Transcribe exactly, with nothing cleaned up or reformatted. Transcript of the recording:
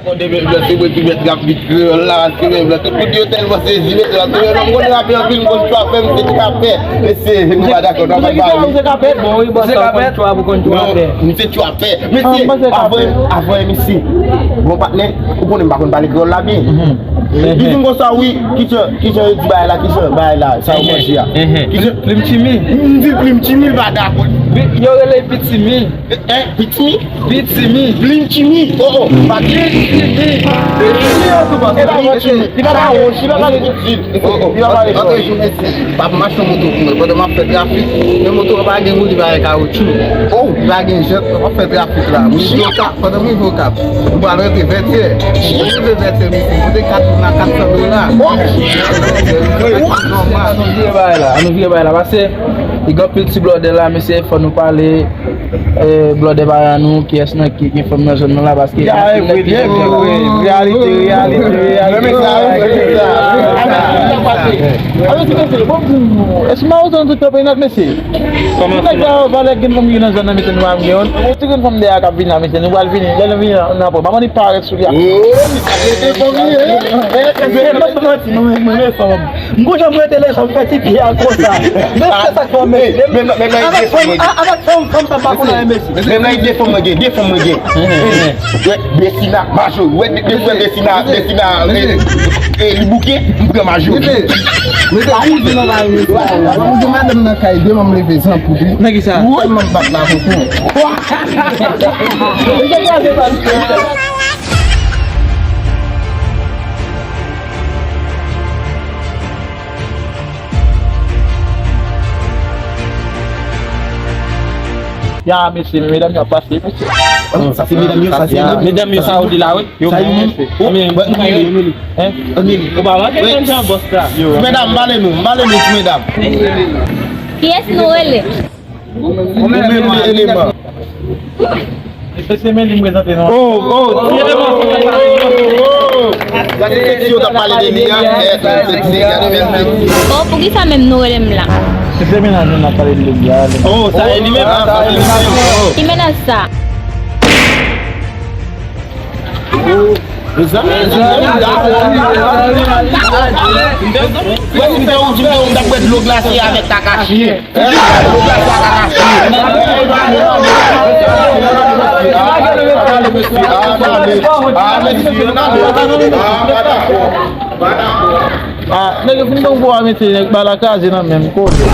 Konn demen blan se mwen ki mèt rap bit kreyòl la, paske men blan tout moun yo tèlman sezi, mesye, paske men blan m konn rape anpil, m konn tchwapè, m se tchwapè. Mesye, nou pa dakò, nou pa pale. Ou se kapèt? Bon, wi, bòs, ou konn tchwapè, ou konn tchwapè. Non, m se tchwapè. Mesye, avan, avan emisyon, bon patnè, ou konnen m pa konn pale kreyòl la byen. Li di m konsa, wi, kijan, kijan yo di bagay la, kijan bagay la, sa yo manje a. Kijan? Plim Timi. M di Plim Timi, l pa dakò. Yo rele Pitimi. Eh, Pitimi? Pitimi. Plim Timi. Oh, oh, pa Plim Timi. Plim Timi, an tou pa. E pa Plim Timi. Li pa ka wonch, li pa ka Plim Timi. Oh, oh. Li pa ka wonch. Antre jou, mesye. Pap m achte yon moto pou mwen. Pandan m ap fè trafik, men moto an pa gen woul, li pa gen kawotchou. Oh. Li pa gen jant, m ap fè trafik la. M rive Okap, pandan m rive Okap, m pral rantre vètyè. M rive vètyè, mesye. M pote kat moun la kat san dola. Nòmal. An nou vire bagay la, an nou vire bagay la. Pase, li gen anpil ti blòdè la, mesye, fò nou pale. Eh, blòdè pa nou, kiyès nan ki gen fanm nan zòn nan la, paske... Ya, e vre, e vre, e vre. Reyalite, reyalite, reyalite. Mwen menm sa, mwen menm sa. Alo, ti mesye, bon, èske m a otan tout peyi nèt, mesye? Kòman nèg la, valè gen fanm ki nan zòn nan, mesye, nou pa gen yon. Ou ti gen fanm dèyè k ap vin la, mesye, nou pral vini, lè nou vini la, n a pran. Maman li parèt sou li a. Oh, li sa mete fanm li, hein? Eh, eh, eh, m ap manti, mwen, mwen, mwen, fanm. M gon jan m rete lejan, m fè ti pye a konsa. Men se sa k fè m, men, men, men, men, avèk fanm, a-, avèk fanm, fanm sa m pa konn anyen, mesye. Menm nan de fanm mwen gen, de fanm mwen gen. Wè, Besina, Majo, wè, de, de, wè, Besina, Besina, e, e, li bouke, m pran Majo. Mete, mete kouzin nan kay, mesye. Mwen gen madanm nan kay, demen m leve zan pou li. Nan ki sa? Tèlman m bat la pou tou. Ya, mesye, men medam yo ap pase, mesye. Oh, sa se medam yo, sa se medam yo. Medam yo, sa ou di la, wi. Yo, sa yo menm. Ou menm, ou pa wè ke jan bòs la. Medam, pale nou, pale nou, ti medam. Kiyès nou rele? Ou menm, eleman. Se semen li m prezante non. Oh, oh, oh, oh, oh. Sa se seksi yo t ap pale de li a. Eh, se seksi, gade menm seksi. Oh, poukisa menm nou rele m la? Se semen nan nou n ap pale de li a. Oh, sa e li menm. Ah, sa se li menm. Ki menaj sa? Oh. Mezanmi, mezanmi, mezanmi. Mwen, si m te ou, si m te ou, m t ap bwè dlo glase avèk kaka chyen. Ah, nèg yo fin donk pou a mete nèg bala kraze nan menm kote.